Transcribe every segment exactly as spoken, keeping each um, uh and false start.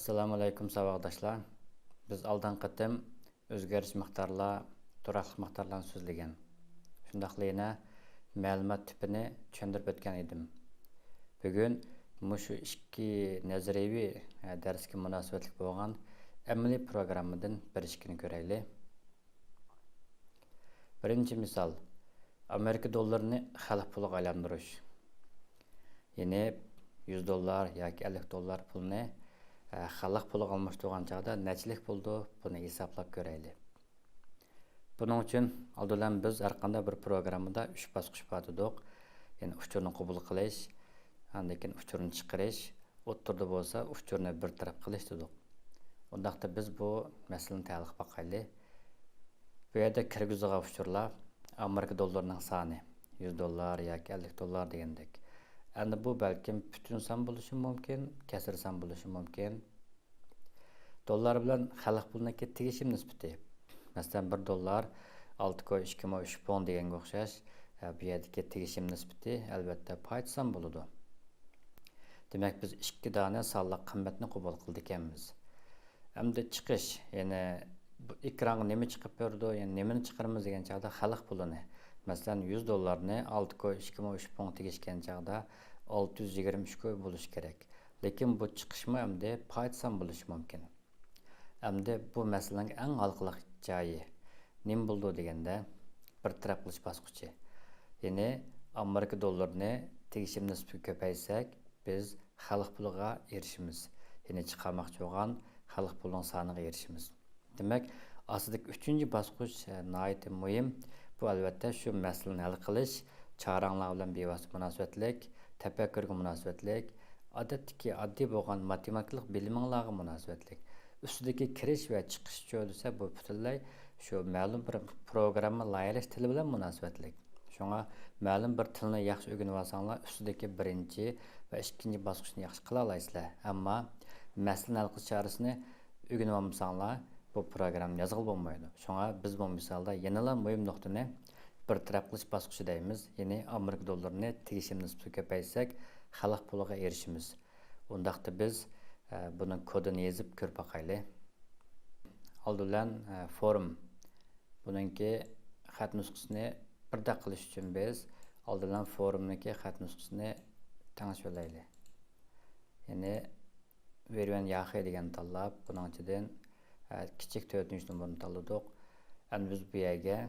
ئەسسالامۇئەلەيكۇم ساۋاقداشلار. بىز ئالدىنقى قېتىم ئۆزگەرگۈچى مىقدارلار، تۇراقلىق مىقدارلارنى سۆزلىگەن. شۇنداقلا يەنە مەلۇمات تىپىنى چۈشەندۈرۈپ ئۆتكەن ئىدىم. بۈگۈن مۇشۇ ئىككى نەزەرىيەۋى، ئە، دەرسكە مۇناسىۋەتلىك بولغان ئەمەلىي پروگراممىدىن بىر ئىككىنى كۆرەيلى. بىرىنچى مىسال، ئامېرىكا دوللىرىنى خەلق پۇلىغا ئايلاندۇرۇش. يەنى يۈز دوللار ياكى ئەللىك دوللار پۇلنى، ئە، خەلق پۇلىغا ئالماشتۇرغان چاغدا نەچچىلىك بولىدۇ، بۇنى ھېسابلاپ كۆرەيلى. بۇنىڭ ئۈچۈن ئالدى بىلەن بىز ھەر قانداق بىر پروگراممىدا ئۈچ باسقۇچ بار دېدۇق. يەنى ئۇچۇرنى قوبۇل قىلىش، ئاندىن كېيىن ئۇچۇرنى چىقىرىش، ئوتتۇرىدا بولسا ئۇچۇرنى بىر تەرەپ قىلىش دېدۇق. ئۇنداقتا بىز بۇ مەسىلىنى تەھلىل قىلىپ باقايلى. بۇ يەردە كىرگۈزىدىغان ئۇچۇرلار ئامېرىكا دوللىرىنىڭ سانى، يۈز دوللار ياكى ئەللىك دوللار دېگەندەك. ئەمدى بۇ بەلكىم پۈتۈن سان بولۇشى مۇمكىن، كەسىر سان بولۇشى مۇمكىن. دوللار بىلەن خەلق پۇلىنىڭكى تېگىشىم نىسبىتى. مەسىلەن، بىر دوللار ئالتە كوي ئىككى مو ئۈچ پۇڭ دېگەنگە ئوخشاش، ئە، بۇ يەردىكى تېگىشىم نىسبىتى، ئەلۋەتتە، پايدا سان بولىدۇ. دېمەك، بىز ئىككى دانە سانلىق قىممەتنى قوبۇل قىلىدىكەنمىز. ئەمدى چىقىش، يەنى بۇ ئېكرانغا نېمە چىقىپ بېرىدۇ، يەنى نېمىنى چىقىرىمىز دېگەن چاغدا خەلق پۇلىنى، مەسىلەن، يۈز دوللارنى ئالتە كوي ئىككى مو ئۈچ پۇڭ تېگىشكەن چاغدا ئالتە يۈز يىگىرمە ئۈچ كوي بولۇشى كېرەك. لېكىن بۇ چىقىشمۇ ئەمدى پايدا سان بولۇشى مۇمكىن. ئەمدى بۇ مەسىلىنىڭ ئەڭ ھالقىلىق جايى نېمە بولىدۇ دېگەندە، بىر تەرەپ قىلىش باسقۇچى. يەنى ئامېرىكا دوللىرىنى تېگىشىم نىسبىتىگە كۆپەيتسەك، بىز خەلق پۇلىغا ئېرىشىمىز. يەنى چىقارماقچى بولغان خەلق پۇلىنىڭ سانىغا ئېرىشىمىز. دېمەك، ئاستىدىكى ئۈچىنچى باسقۇچ، ئە، ناھايىتى مۇھىم. بۇ، ئەلۋەتتە، شۇ مەسىلىنى ھەل قىلىش چارەڭلار بىلەن بىۋاسىتە مۇناسىۋەتلىك، تەپەككۇرگە مۇناسىۋەتلىك، ئادەتتىكى ئاددىي بولغان ماتېماتىكىلىق بىلىمىڭلارغا مۇناسىۋەتلىك. ئۈستىدىكى كىرىش ۋە چىقىش چۆرىسى بۇ پۈتۈنلەي شۇ مەلۇم بىر پروگرامما لايىھەلەش تىلى بىلەن مۇناسىۋەتلىك. شۇڭا مەلۇم بىر تىلنى ياخشى ئۆگىنىۋالساڭلار، ئۈستىدىكى بىرىنچى ۋە ئىككىنچى باسقۇچنى ياخشى قىلالايسىلەر. ئەمما مەسىلىنى ھەل قىلىش چارىسىنى ئۆگىنىۋالمىساڭلار، بۇ پروگراممىنى يازغىلى بولمايدۇ. شۇڭا بىز بۇ مىسالدا يەنىلا مۇھىم نۇقتىنى بىر تەرەپ قىلىش باسقۇچى دەيمىز. يەنى ئامېرىكا دوللىرىنى تېگىشىم نىسبىتىگە كۆپەيتسەك، خەلق پۇلىغا ئېرىشىمىز. ئۇنداقتا بىز، ئە، بۇنىڭ كودىنى يېزىپ كۆرۈپ باقايلى. ئالدى بىلەن، ئە، فورم. بۇنىڭكى خەت نۇسخىسىنى بىردەك قىلىش ئۈچۈن بىز ئالدى بىلەن فورمنىڭكى خەت نۇسخىسىنى تەڭشىۋېلەيلى. يەنى ۋېرىۋەن ياخې دېگەننى تاللاپ، بۇنىڭ ئىچىدىن، ئە، كىچىك تۆتىنچى نومۇرنى تاللىدۇق. ئەمدى بىز بۇ يەرگە،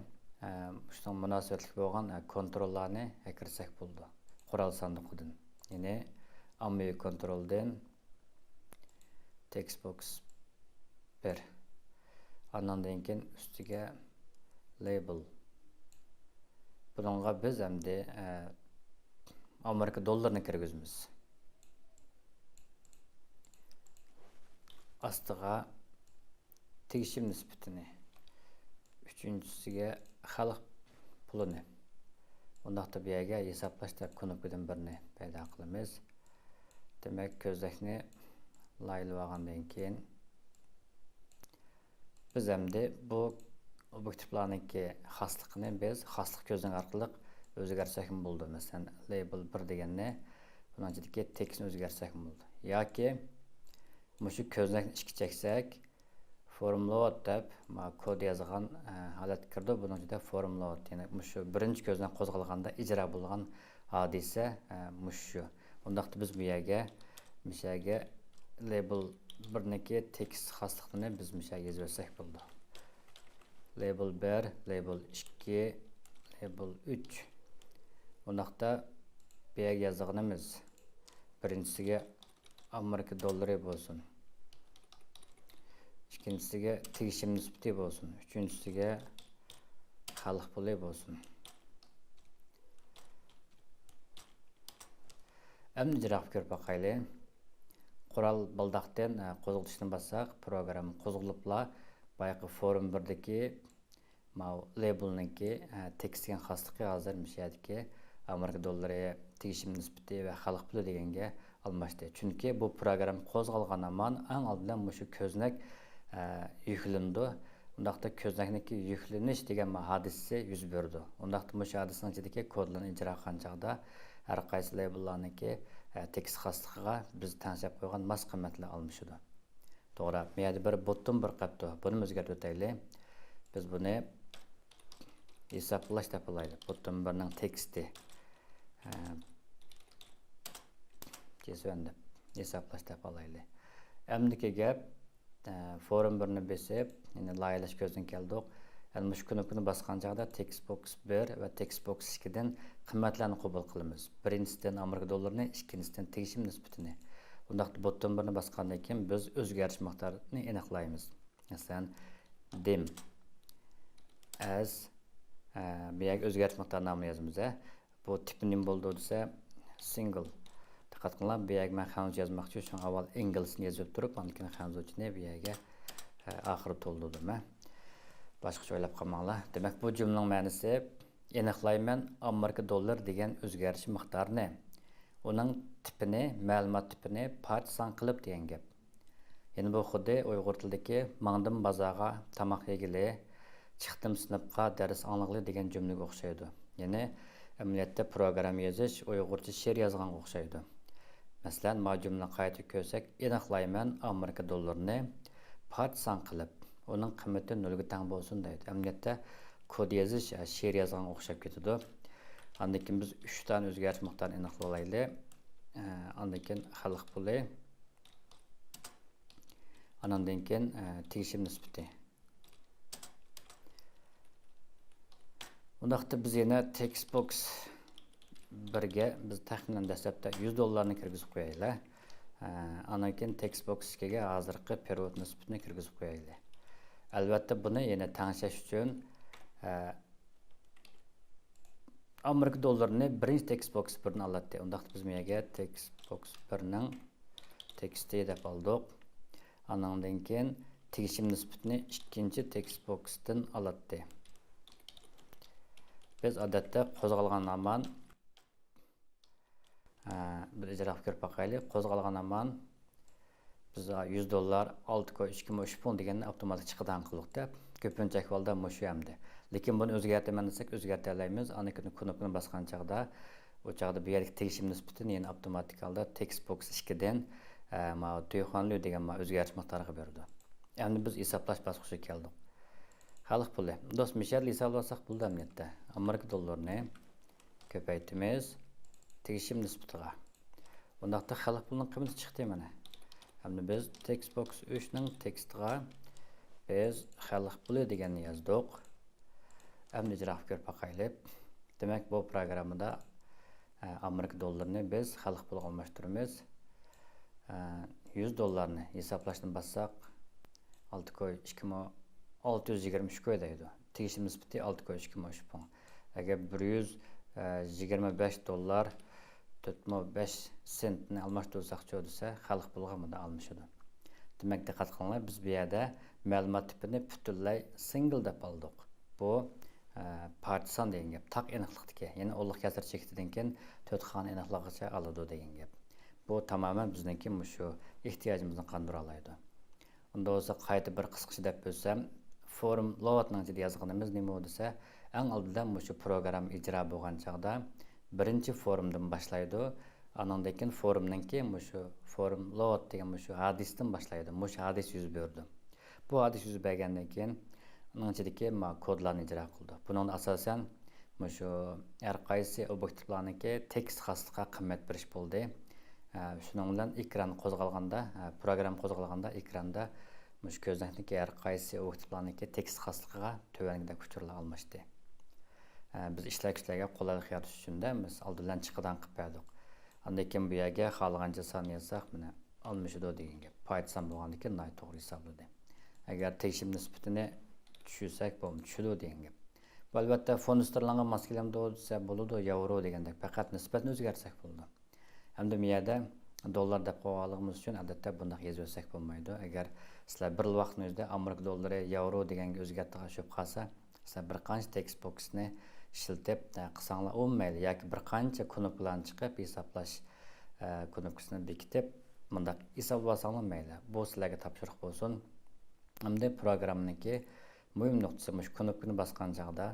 ئە، شۇنىڭ مۇناسىۋەتلىك بولغان، ئە، كونتروللارنى ئەكىرسەك بولىدۇ. قورال ساندۇقىدىن. يەنى ئاممىۋى كونترولدىن تېكىست بوكس بىر. ئاندىن كېيىن ئۈستىگە لېيبىل. بۇنىڭغا بىز ئەمدى، ئە، ئامېرىكا دوللىرىنى كىرگۈزىمىز. ئاستىغا تېگىشىم نىسبىتىنى، ئۈچىنچىسىگە خەلق پۇلىنى. ئۇنداقتا بۇ يەرگە ھېسابلاش دەپ كۇنۇپكىدىن بىرنى پەيدا قىلىمىز. دېمەك، كۆزنەكنى لايىھەلىۋالغاندىن كېيىن، بىز ئەمدى بۇ ئوبيېكتىپلارنىڭكى خاسلىقىنى بىز خاسلىق كۆزنىكى ئارقىلىق ئۆزگەرتسەكمۇ بولىدۇ. مەسىلەن، لېيبىل بىر دېگەننى بۇنىڭ ئىچىدىكى تېكىستنى ئۆزگەرتسەكمۇ بولىدۇ. ياكى مۇشۇ كۆزنەكنى ئىككى چەكسەك، فورملود دەپ، ما، كود يازغان، ئە، ھالەتكە كىرىدۇ. بۇنىڭ ئىچىدە فورملود، يەنى مۇشۇ بىرىنچى كۆزنەك قوزغالغاندا ئىجرا بولغان ھادىسە، ئە، مۇشۇ شۇ. ئۇنداقتا بىز بۇ يەرگە، مۇشۇ يەرگە لېيبىل بىرنىڭكى تېكىست خاسلىقىنى بىز مۇشۇ يەرگە يېزىۋەتسەك بولىدۇ. لېيبىل بىر، لېيبىل ئىككى، لېيبىل ئۈچ. ئۇنداقتا بۇ يەرگە يازغىنىمىز، بىرىنچىسىگە ئامېرىكا دوللىرى بولسۇن. ئىككىنچىسىگە تېگىشىم نىسبىتى بولسۇن. ئۈچىنچىسىگە خەلق پۇلى بولسۇن. ئەمدى ئىجرا قىلىپ كۆرۈپ باقايلى. قورال بالداقتىن، ئە، قوزغىتىشنى باسساق، پروگرامما قوزغىلىپلا بايىقى فورم بىردىكى ماۋۇ لېيبىلنىڭكى، ئە، تېكىست دېگەن خاسلىقى ھازىر مۇشۇ يەردىكى ئامېرىكا دوللىرى تېگىشىم نىسبىتى ۋە خەلق پۇلى دېگەنگە ئالماشتى. چۈنكى بۇ پروگرامما قوزغالغان ھامان ئەڭ ئالدىن مۇشۇ كۆزنەك، ئە، يۈكلىنىدۇ. ئۇنداقتا كۆزنەكنىڭكى يۈكلىنىش دېگەن ھادىسىسى يۈز بېرىدۇ. ئۇنداقتا مۇشۇ ھادىسىنىڭ ئىچىدىكى كودلارنى ئىجرا قىلغان چاغدا ھەر قايسى لېيبىللارنىڭكى، ئە، تېكىست خاسلىقىغا بىز تەڭشەپ قويغان ماس قىممەتلەر ئالمىشىدۇ. توغرا، بۇ يەردە بىر بوتتون بىر قاپتۇ. بۇنىمۇ ئۆزگەرتىپ ئۆتەيلى. بىز بۇنى ھېسابلاش دەپ ئالايلى. بوتتون بىرنىڭ تېكىستى. ھە، كېسىۋەن دەپ ھېسابلاش دەپ ئالايلى. ئەمدىكى گەپ، ئە، فورم بىرنى بېسىپ، يەنى لايىھەلەش كۆزىدىن كەلدۇق. يەنى مۇشۇ كۇنۇپكىنى باسقان چاغدا تېكىست بوكس بىر ۋە تېكىست بوكس ئىككىدىن قىممەتلەرنى قوبۇل قىلىمىز. بىرىنچىسىدىن ئامېرىكا دوللىرىنى، ئىككىنچىسىدىن تېگىشىم نىسبىتىنى. ئۇنداقتا بوتتون بىرنى باسقاندىن كېيىن بىز ئۆزگەرتىش مىقدارىنى ئېنىقلايمىز. مەسىلەن، دىم ئەز، ئە، بۇ يەرگە ئۆزگەرتىش مىقدارى نامىنى يازىمىز، ھە. بۇ تىپى نېمە بولىدۇ دېسە، سىنگل. دىققەت قىلىڭلار، بۇ يەرگە مەن خەنزۇچە يازماقچى، شۇڭا ئاۋۋال ئىنگلىزچىنى يېزىپ تۇرۇپ، ئاندىن كېيىن خەنزۇچىنى بۇ يەرگە، ئە، ئاخىرى تولدۇردۇم، ھە. باشقىچە ئويلاپ قالماڭلار. دېمەك، بۇ جۈملىنىڭ مەنىسى، ئېنىقلايمەن، ئامېرىكا دوللىرى دېگەن ئۆزگەرتىش مىقدارىنى، ئۇنىڭ تىپىنى، مەلۇمات تىپىنى پارچە سان قىلىپ دېگەن گەپ. يەنە بۇ خۇددى ئۇيغۇر تىلىدىكى ماڭدىم بازارغا تاماق يېگىلى، چىقتىم سىنىپقا دەرس ئاڭلىغىلى دېگەن جۈملىگە ئوخشايدۇ. يەنى ئەمەلىيەتتە پروگرامما يېزىش، ئۇيغۇرچە شېئىر يازغانغا ئوخشايدۇ. مەسىلەن، ماۋۇ جۈملىنى قايتا كۆرسەك، ئېنىقلايمەن، ئامېرىكا دوللىرىنى پارچە سان قىلىپ، ئۇنىڭ قىممىتى نۆلگە تەڭ بولسۇن دەيدۇ. ئەمەلىيەتتە كود يېزىش، شېئىر يازغانغا ئوخشاپ كېتىدۇ. ئاندىن كېيىن بىز ئۈچ دانە ئۆزگەرتىش مىقدارىنى ئېنىقلىۋالايلى. ئاندىن كېيىن خەلق پۇلى. ئاناندىن كېيىن، ئە، تېگىشىم نىسبىتى. ئۇنداقتا بىز يەنە تېكىست بوكس بىرگە بىز تەخمىنەن دەسلەپتە يۈز دوللارنى كىرگۈزۈپ قويايلى. ئە، ئاندىن كېيىن تېكىست بوكس ئىككىگە ھازىرقى پېرېۋوت نىسبىتىنى كىرگۈزۈپ قويايلى. ئەلۋەتتە، بۇنى يەنە تەڭشەش ئۈچۈن، ئە، ئامېرىكا دوللىرىنى بىرىنچى تېكىست بوكس بىردىن ئالاتتى. ئۇنداقتا بىز مۇ يەرگە تېكىست بوكس بىرنىڭ تېكىستى دەپ ئالدۇق. ئانىڭدىن كېيىن تېگىشىم نىسبىتىنى ئىككىنچى تېكىست بوكستىن ئالاتتى. بىز ئادەتتە قوزغالغان ھامان، ئە، بىر ئىجرا قىلىپ كۆرۈپ باقايلى. قوزغالغان ھامان بىز يۈز دوللار، ئالتە كوي، ئىككى مو ئۈچ پۇڭ دېگەننى ئاپتوماتىك چىقىدىغان قىلدۇق دەپ. كۆپىنچە ئەھۋالدا مۇشۇ ئەمدى. لېكىن بۇنى ئۆزگەرتىمەن دېسەك، ئۆزگەرتەلەيمىز. ئاندىن كېيىن كۇنۇپكىنى باسقان چاغدا، ئۇ چاغدا بۇ يەردىكى تېگىشىم نىسبىتىنى يەنە ئاپتوماتىك ھالدا تېكىست بوكس ئىككىدىن، ئە، ماۋۇ تۈيخۇەنلۈ دېگەن ماۋۇ ئۆزگەرتىش مىقدارىغا بېرىدۇ. ئەمدى بىز ھېسابلاش باسقۇچىغا كەلدۇق. خەلق پۇلى. دوستۇم، مۇشۇ يەردە ھېسابلىساق بولىدۇ ئەمەلىيەتتە. ئامېرىكا دوللىرىنى كۆپەيتىمىز. تېگىشىم نىسبىتىغا. بۇنداقتا خەلق پۇلىنىڭ قىممىتى چىقتى مانا. ئەمدى بىز تېكىست بوكس ئۈچنىڭ تېكىستىغا بىز خەلق پۇلى دېگەننى يازدۇق. ئەمدى ئىجرا قىلىپ كۆرۈپ باقايلى. دېمەك، بۇ پروگراممىدا، ئە، ئامېرىكا دوللىرىنى بىز خەلق پۇلىغا ئالماشتۇرىمىز. ئە، يۈز دوللارنى ھېسابلاشنى باسساق، ئالتە كوي، ئىككى مو، ئالتە يۈز يىگىرمە ئۈچ كوي دەيدۇ. تېگىشىم نىسبىتى ئالتە كوي، ئىككى مو ئۈچ پۇڭ. ئەگەر بىر يۈز يىگىرمە بەش دوللار، تۆت مو بەش سېنتنى ئالماشتۇرساقچۇ دېسە، خەلق پۇلىغا مۇنداق ئالمىشىدۇ. دېمەك، دىققەت قىلىڭلار، بىز بۇ يەردە مەلۇمات تىپىنى پۈتۈنلەي سىنگل دەپ ئالدۇق. بۇ، ئە، پارچە سان دېگەن گەپ، تاق ئېنىقلىقتىكى، يەنى ئونلۇق كەسىر چېكىتىدىن كېيىن تۆت قالغان ئېنىقلىقىغىچە ئالىدۇ دېگەن گەپ. بۇ تامامەن بىزنىڭكى مۇشۇ ئېھتىياجىمىزنى قاندۇرالايدۇ. ئۇنداق بولسا قايتا بىر قىسقىچە دەپ ئۆتسەم، فورم لوۋاتنىڭ ئىچىدە يازغىنىمىز نېمە دېسە، ئەڭ ئالدىدا مۇشۇ پروگرامما ئىجرا بولغان چاغدا بىرىنچى فورمدىن باشلايدۇ. ئانىڭدىن كېيىن فورمنىڭكى مۇشۇ فورم لوۋات دېگەن مۇشۇ ھادىسىدىن باشلايدۇ. مۇشۇ ھادىسە يۈز بېرىدۇ. بۇ ھادىسە يۈز بەرگەندىن كېيىن ئۇنىڭ ئىچىدىكى ما كودلارنى ئىجرا قىلىدۇ. بۇنىڭدا ئاساسەن مۇشۇ ھەر قايسى ئوبيېكتىپلارنىڭكى تېكىست خاسلىقىغا قىممەت بېرىش بولدى. ئە، شۇنىڭ بىلەن ئېكران قوزغالغاندا، ئە، پروگرامما قوزغالغاندا ئېكراندا مۇشۇ كۆزنەكتىكى ھەر قايسى ئوبيېكتىپلارنىڭكى تېكىست خاسلىقىغا تۆۋەندىكىدەك ئۇچۇرلار ئالماشتى. ئە، بىز ئىشلەتكۈچىلەرگە قولايلىق يارىتىش ئۈچۈن دە، بىز ئالدى بىلەن چىقىدىغان قىلىپ بەردۇق. ئاندىن كېيىن بۇ يەرگە خالىغانچە سان يازساق، مانا، ئالمىشىدۇ دېگەن گەپ. پارچە سان بولغاندىن كېيىن ناھايىتى توغرا ھېسابلىدى. ئەگەر تېگىشىم نىسبىتىنى چۈشۈرسەك، بولمىدى، چۈشىدۇ دېگەن گەپ. بۇ، ئەلۋەتتە، فوند ستېرلىنگقا ماس كېلەمدۇ دېسە بولىدۇ، ياۋرو دېگەندەك، پەقەت نىسبەتنى ئۆزگەرتسەك بولىدۇ. ئەمدى بۇ يەردە دوللار دەپ قويغانلىقىمىز ئۈچۈن، ئادەتتە بۇنداق يېزىۋەتسەك بولمايدۇ. ئەگەر سىلەر بىر ۋاقىتنىڭ ئۆزىدە ئامېرىكا دوللىرى ياۋرو دېگەنگە ئۆزگەرتىدىغان چۈشۈپ قالسا، مەسىلەن، بىر قانچە تېكىست بوكسنى ئىشلىتىپ، ئە، قىلساڭلار ئۇمۇ مەيلى، ياكى بىر قانچە كۇنۇپكىلارنى چىقىپ ھېسابلاش، ئە، كۇنۇپكىسىنى بېكىتىپ، مۇنداق ھېسابلىۋالساڭلار مەيلى. بۇ سىلەرگە تاپشۇرۇق بولسۇن. ئەمدى پروگراممىنىڭكى مۇھىم نۇقتىسى مۇشۇ كۇنۇپكىنى باسقان چاغدا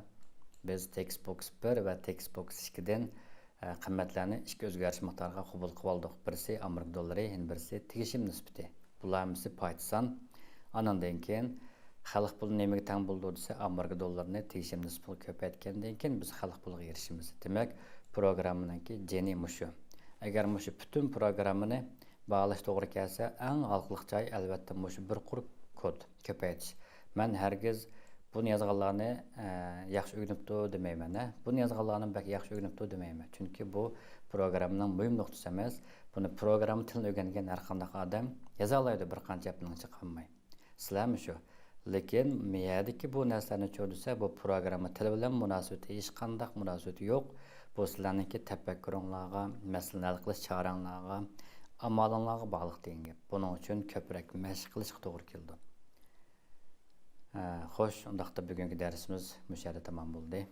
بىز تېكىست بوكس بىر ۋە تېكىست بوكس ئىككىدىن، ئە، قىممەتلەرنى ئىككى ئۆزگەرتىش مىقدارىغا قوبۇل قىلىۋالدۇق. بىرسى ئامېرىكا دوللىرى، يەنە بىرسى تېگىشىم نىسبىتى. بۇلار ھەممىسى پايدا سان. ئانىڭدىن كېيىن خەلق پۇلى نېمىگە تەڭ بولىدۇ دېسە، ئامېرىكا دوللىرىنى تېجىشىمىز پۇل كۆپەيتكەندىن كېيىن بىز خەلق پۇلىغا ئېرىشىمىز. دېمەك، پروگراممىنىڭكى جېنى مۇشۇ. ئەگەر مۇشۇ پۈتۈن پروگراممىنى باھالاش توغرا كەلسە، ئەڭ ھالقىلىق جاي، ئەلۋەتتە، مۇشۇ بىر قۇر كود كۆپەيتىش. مەن ھەرگىز بۇنى يازغانلارنى، ئە، ياخشى ئۆگىنىپتۇ دېمەيمەن، ھە. بۇنى يازغانلارنى بەك ياخشى ئۆگىنىپتۇ دېمەيمەن. چۈنكى بۇ پروگراممىنىڭ مۇھىم نۇقتىسى ئەمەس. بۇنى پروگرامما تىلىنى ئۆگەنگەن ھەر قانداق ئادەم يازالايدۇ، بىر قانچە ھەپتىنىڭ ئىچىگە قالماي. سىلەرمۇ شۇ. لېكىن مىيەدىكى بۇ نەرسىلەرنى چۈشەندۈرسە، بۇ پروگرامما تىل بىلەن مۇناسىۋىتى، ھېچقانداق مۇناسىۋىتى يوق. بۇ سىلەرنىڭكى تەپەككۇرۇڭلارغا، مەسىلىنى ھەل قىلىش چارەڭلارغا، ئامالىڭلارغا باغلىق دېگەن گەپ. بۇنىڭ ئۈچۈن كۆپرەك مەشىق قىلىشقا توغرا كېلىدۇ. ھە، خوش، ئۇنداقتا بۈگۈنكى دەرسىمىز مۇشۇ يەردە تامام بولدى.